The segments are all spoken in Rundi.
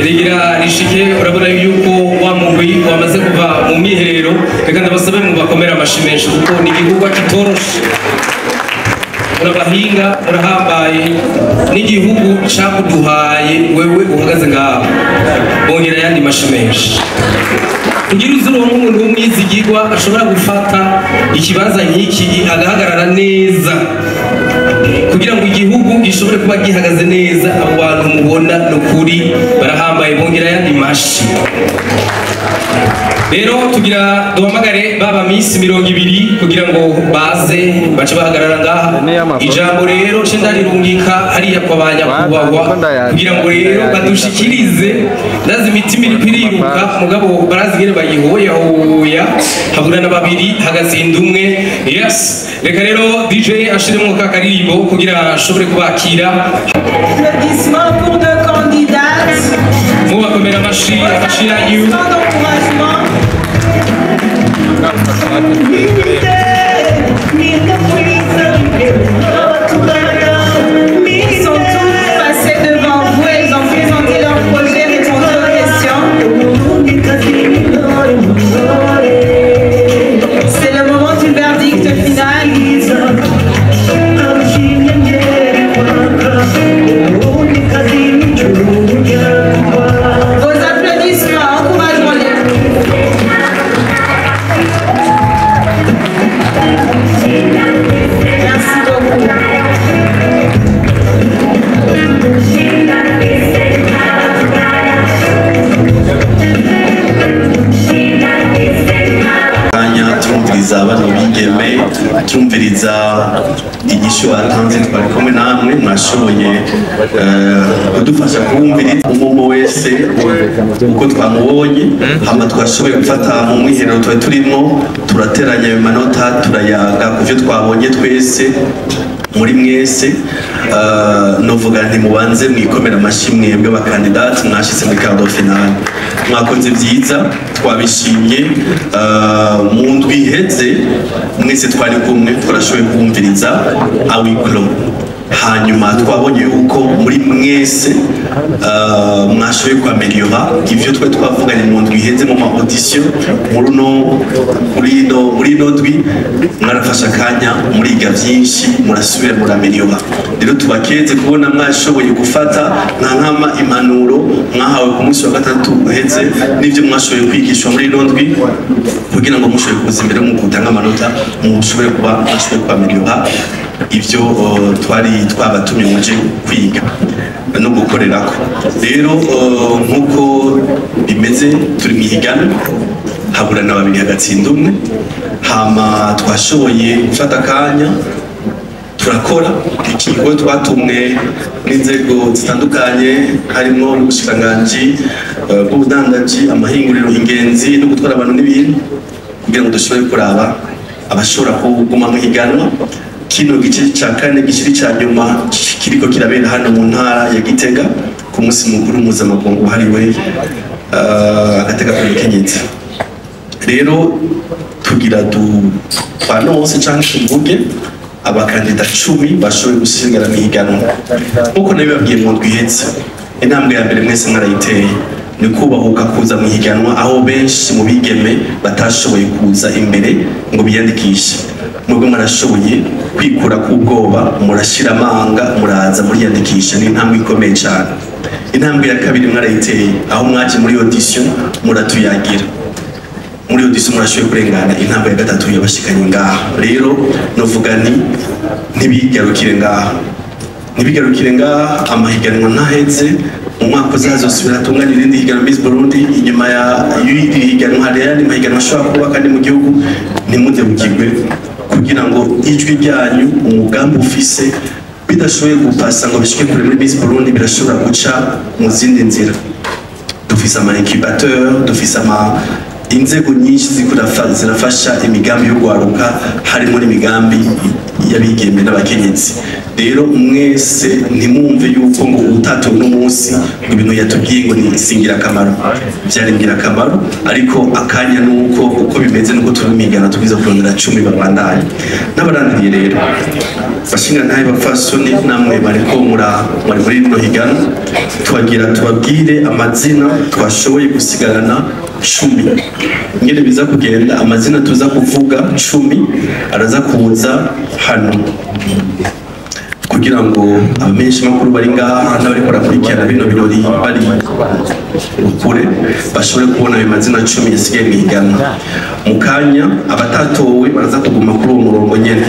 Rigira rishike, urabona yuko wa mugwi wamaze kuva mu mwiherero. Reka ndabasabe mu bakomera amashi menshi kuko ni igikorwa kitoroshe. Murabahinga, murahambaye, n'igihugu cakuduhaye wewe uhagaze ngaho. Bongera yandi mashi menshi kugira uzuronke umuntu w'umwizigirwa ashobora gufata ikibanza nk'iki agahagarara neza kugira ngo igihugu gishobore kuba gihagaze neza. Abo bantu mubona nukuri barahambaye, bongera yandi mashi. Rero tugira duhamagare baba miss 20 kugira ngo baze bace bahagarara ngaha. Ijambo rero nce ndarirungika hariya kwa banyakubahwa kugira ngo rero badushikirize. Ndazi imitima iri kwiriruka, mugabo barazi ngene bayihoyahoya, haburana babiri hagatsinda umwe. Yes, reka rero DJ ashiremo ka karirimbo kugira ashobore kubakira. Applaudissements pour deux candidates. Mubakomera amashi, amashi yanyu. D'encouragement. Ils sont tous passés devant vous et ils ont présenté leur projet, répondu aux questions. C'est le moment du verdict final. Vos applaudissements, encourageons-les. Merci beaucoup. Kanya turumviriza bano bigeme, turumviriza inyishu batanze. Twari kumwe namwe, mwashoboye kudufasha kubumviriza umwe wese uko twamubonye. Hama twashoboye gufata mu mwiherero twari turimo, turateranya ayo manota, turayaga ku byo twabonye twese muri mwese. Novuga nti mubanze mwikomera amashyi mwebwe abakandidati mwashitse muri quart de finale. Mwakoze byiza, twabishimye. Mu ndwi iheze mwese twari kumwe, twarashoboye kubumviriza à huis clos. Hanyuma twabonye yuko muri mwese mwashoboye kwameliora ivyo twari twavuganye mu ndwi iheze mu ma audition. Muri ino ndwi mwarafashe akanya, muriga vyinshi, murasubira murameliora. Rero tubakeze kubona mwashoboye gufata nka nkama impanuro mwahawe ku munsi wa gatandatu uheze n'ivyo mwashoboye kwigishwa muri ino ndwi, kugira ngo mushobore kuza imbere mu gutanga amanota, mushobore kuba mwashoboye kwameliora ivyo twari twabatumye muje kwiga no gukorerako. Rero nk'uko bimeze, turi mu ihiganwa, haburana babiri hagatsinda umwe. Hama twashoboye gufata akanya turakora ikigo twatumwe n'inzego zitandukanye, harimo n'ubushikiranganji bw'ubudandaji, amahinguriro, ingenzi no gutwara abantu n'ibintu, kugira ngo dushobore kuraba abashobora kuguma mu higanwa. Kino gice ca kane gishiri ca nyuma kiriko kirabera hano mu ntara ya Gitega ku munsi mukuru mpuzamakungu wahariwe agateka k'umukenyezi. Rero tugira twanonse canke tuvuge abakandida 10 bashoboye gusigara mu higanwa. Nkuko nabibabwiye mu ndwi iheze, intambwe ya mbere mwese mwarayiteye, ni kubahuka kuza mu higanwa, aho benshi mu bigeme batashoboye kuza imbere ngo biyandikishe. Mwebwe mwarashoboye kwikura k'ubwoba, murashira amanga, muraza muriyandikisha. Ni intambwe ikomeye cyane. Intambwe ya kabiri mwarayiteye aho mwaje muri audition muratuyagira. Muri audition murashoboye kurengana. Intambwe ya gatatu yabashikanye ngaha. Rero novuga nti ntibigarukire ngaha, ntibigarukire ngaha, amahiganwa ntaheze. Mu mwaka uzaza usubira tunganya irindi higanwa Miss Burundi. Inyuma ya y'iri higanwa hari ayandi mahiganwa ashobora kuba kandi mu gihugu. Ntimudebukirwe kugira ngo ijwi ryanyu, umugambi ufise bidashoboye gupasa ngo bishike kure muri Miss Burundi, birashobora guca mu zindi nzira. Dufise ama incubateur, dufise ama Inzego nyinshi zirafasha imigambi y'urwaruka, harimo n'imigambi y'abigeme n'abakenyezi. Rero mwese ntimwumve yuko ngo utatowe n'umunsi ngo ibintu yatubwiye ngo ni singirakamaro, byari ingirakamaro, ariko akanya nuko uko bimeze nuko turi migana tubwiza kurondera 10 babandanye n'abarandiriye. Rero bashinga ntaye bapfasoni namwe bariko muri muri rino higanwa, tubagira tubabwire amazina twashoboye gusigarana 10. Ingene biza kugenda, amazina tuza kuvuga 10 araza kuza hano kugira ngo abamenyesha makuru bari ngaha n'abariko barakurikirana bino birori bari kure bashobore kubona ayo mazina 10 yasigaye mu higanwa. Mu kanya abatatowe baraza kuguma kuri uwo murongo nyene,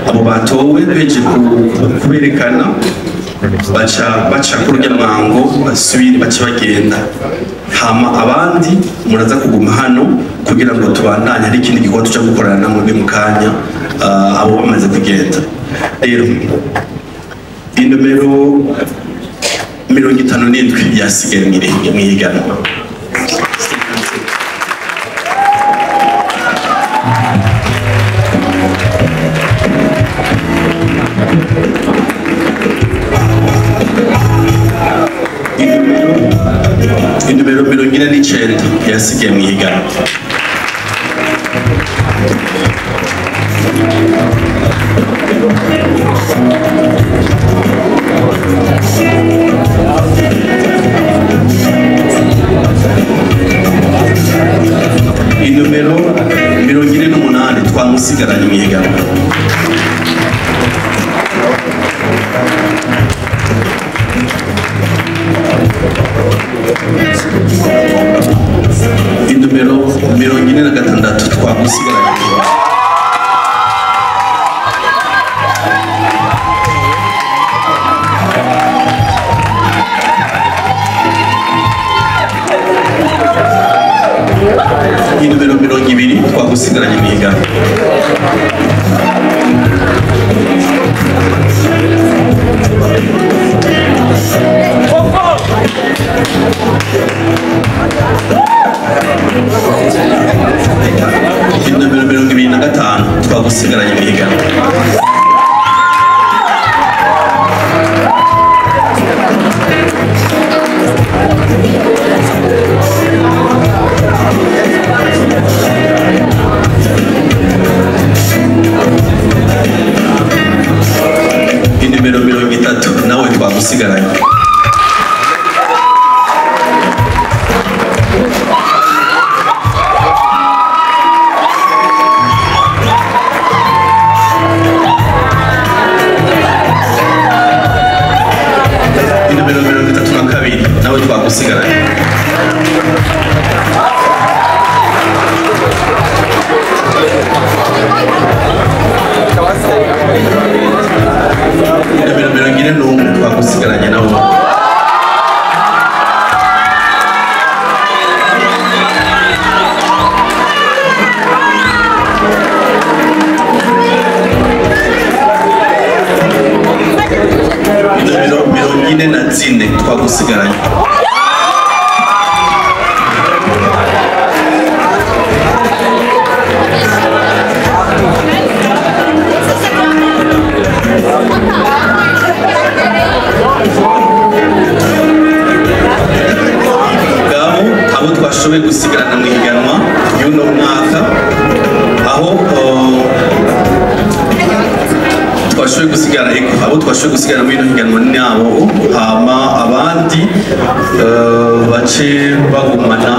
abo batowe beje kuberekana baca kuri urya mwango basubire baca bagenda, hama abandi muraza kuguma hano kugira ngo tubandanye hari ikindi gikorwa tuja gukorana namwe mu kanya, abo bamaze kugenda. Rero inomero 57 yasigaye mw'ihiganwa. Inomero 49 yasigaye mw'ihiganwa. Inomero 48 twamusigaranye mw'ihiganwa. Inomero 46 twamusigaranye. Inomero 20 twagusigaranye mw'ihiganwa. Inomero 25 twagusigaranye mw'ihiganwa. Inomero 30 nawe twagusigaranye. Inomero 32 nawe twagusigaranye. Inomero 41 twagusigaranye nawe. Inomero 44 twagusigaranye. Ngabo abo twashoboye gusigarana mu higanwa y'uno mwaka, aho twashoboye gusigara abo twashoboye gusigara muri ino higanwa nabo, hama abandi bace bagumana.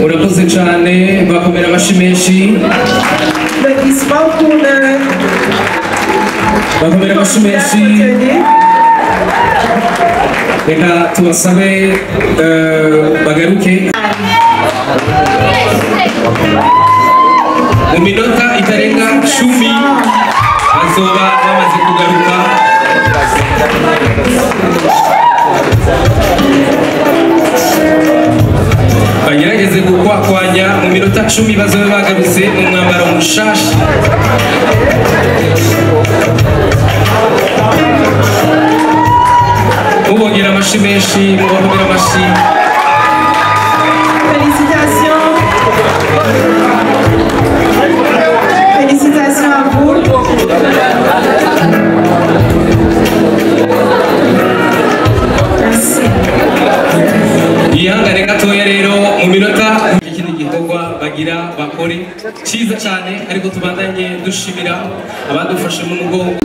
Murakoze cyane, bakomera amashyi menshi. Applaudissements pour le Bakomera amashyi menshi. Reka tubasabe bagaruke mu minota itarenga 10, bazoba bamaze kugaruka. Bagerageze gukwakwanya mu minota 10, bazobe bagarutse mu mwambaro mushasha. Mubongera amashyi menshi, mubakomera amashyi. Félicitations. Félicitations à vous. Merci. Yihangane gatoya rero, mu minota ikindi gikorwa bagira bakore cyiza cyane, ariko tubandanye dushimira abadufashe mu mugongo.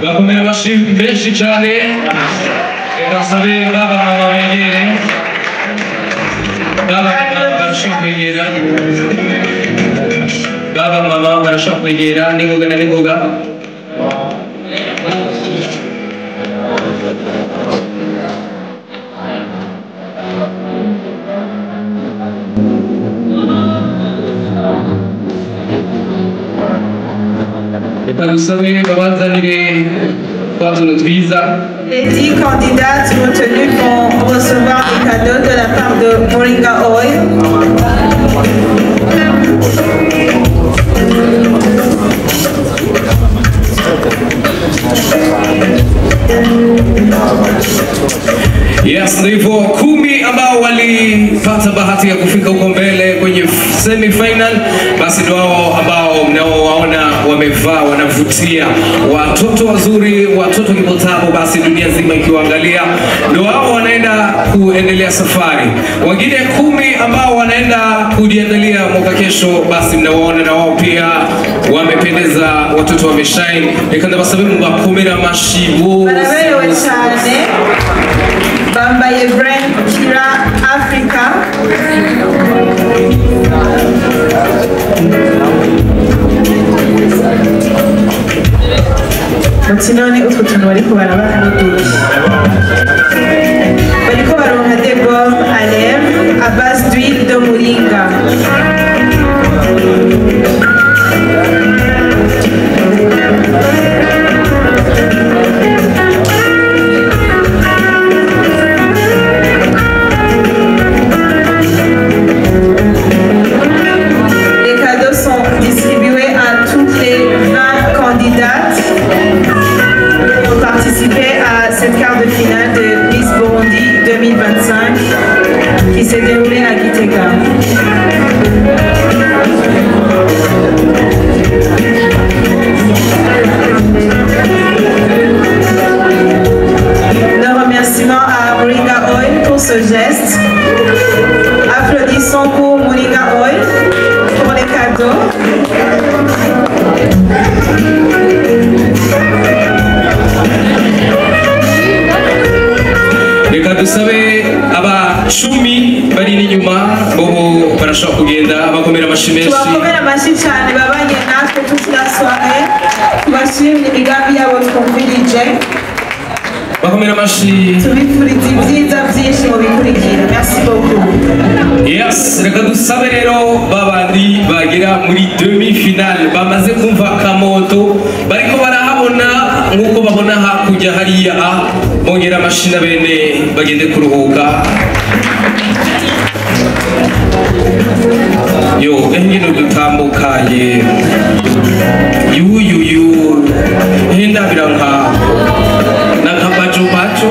Bakomera amashyi menshi cyane. Reka nsabe baba mama begere, baba mama barashobora kwegera, baba mama barashobora kwegera n'ingoga na n'ingoga. Reka dusabe babazanire twa tuntu twiza. Les 10 candidates retenues vont recevoir des cadeaux de la part de Moringa Oil. Yes, ndivyo 10 ambao walipata bahati ya kufika huko mbele kwenye semi final, basi ndio wao ambao mnaowaona wamevaa, wanavutia, watoto wazuri, watoto kibotabo, basi dunia nzima ikiwaangalia, ndio wao wanaenda kuendelea safari. Wengine 10 ambao wanaenda kujiandalia mwaka kesho, basi mnawaona na wao pia wamependeza, watoto wameshine. Reka ndabasabe mubakomere amashyi bose. Baraberewe cyane, bambaye brand Kira Africa. Muti none utwo tuntu bariko barabaha ni duki? Bariko baronka des baumes à lèvres à base d'huile de moringa. Les cadeaux sont distribués à toutes les 20 candidates pour participer à cette quart de finale de Miss Burundi 2025 qui s'est déroulée à Gitega. menshi. Tubakomere amashyi cyane babanye natwe toute la soirée, tubashimye imigambi yabo twumvirije. Bakomera amashyi. Tubifuriza ibyiza byinshi mu bikurikira. Merci beaucoup. Yes, reka dusabe rero babandi bagera muri demi finale bamaze kumva kamoto bariko barahabona nk'uko babona hakurya hariya, bongera amashyi na bene bagende kuruhuka. Yo, engene dutambukaye yuyuyu hindabira nka nakabajubacu.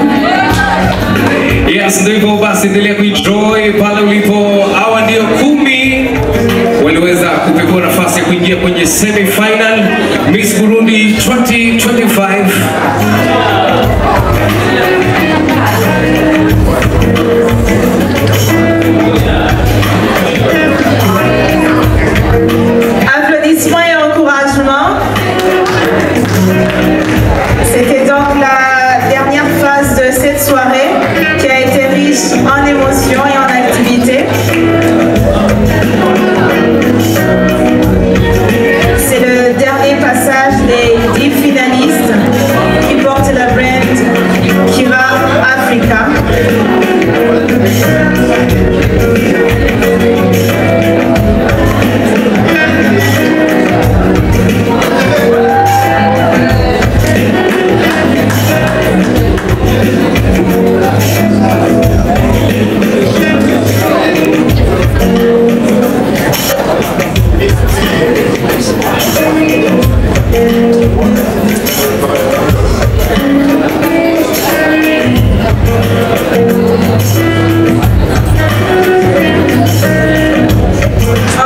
Yes, ndio hivyo basi, endelea kuenjoy pale ulipo. Hawa ndio 10 waliweza kupewa nafasi ya kuingia kwenye semi final Miss Burundi 2025. Applaudissements et encouragements. C'était donc la dernière phase de cette soirée qui a été riche en émotions et en activités. C'est le dernier passage des 10 finalistes qui portent la brand Kira Africa.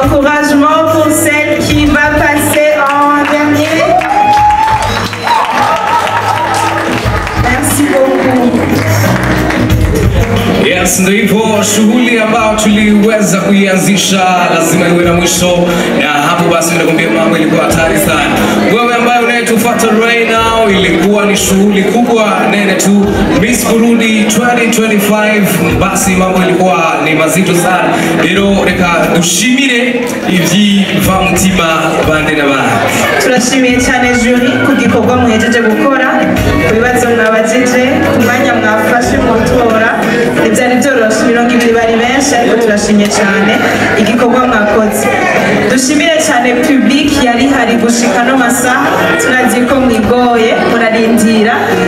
Encouragement pour celle qui va passer en dernier. Merci beaucoup. Yes, ndio hivyo, shughuli ambayo tuliweza kuianzisha lazima iwe na mwisho, na hapo basi nakwambia mambo ilikuwa hatari sana. Wewe ambaye unayetufuata right now, ilikuwa ni shughuli kubwa nene tu Miss Burundi 2025. Basi mambo ilikuwa ni mazito sana. Rero reka dushimire ivyivamutima bande na bande. Turashimiye cyane jury ku gikorwa muhejeje gukora, ku bibazo mwabajije, ku mwanya mwafashe mutora. Ntibyari byoroshe, 20 bari benshi, ariko turashimye cyane igikorwa mwakoze. Dushimire cyane public yari hari gushika no masaha, turazi ko mwigoye murarindira.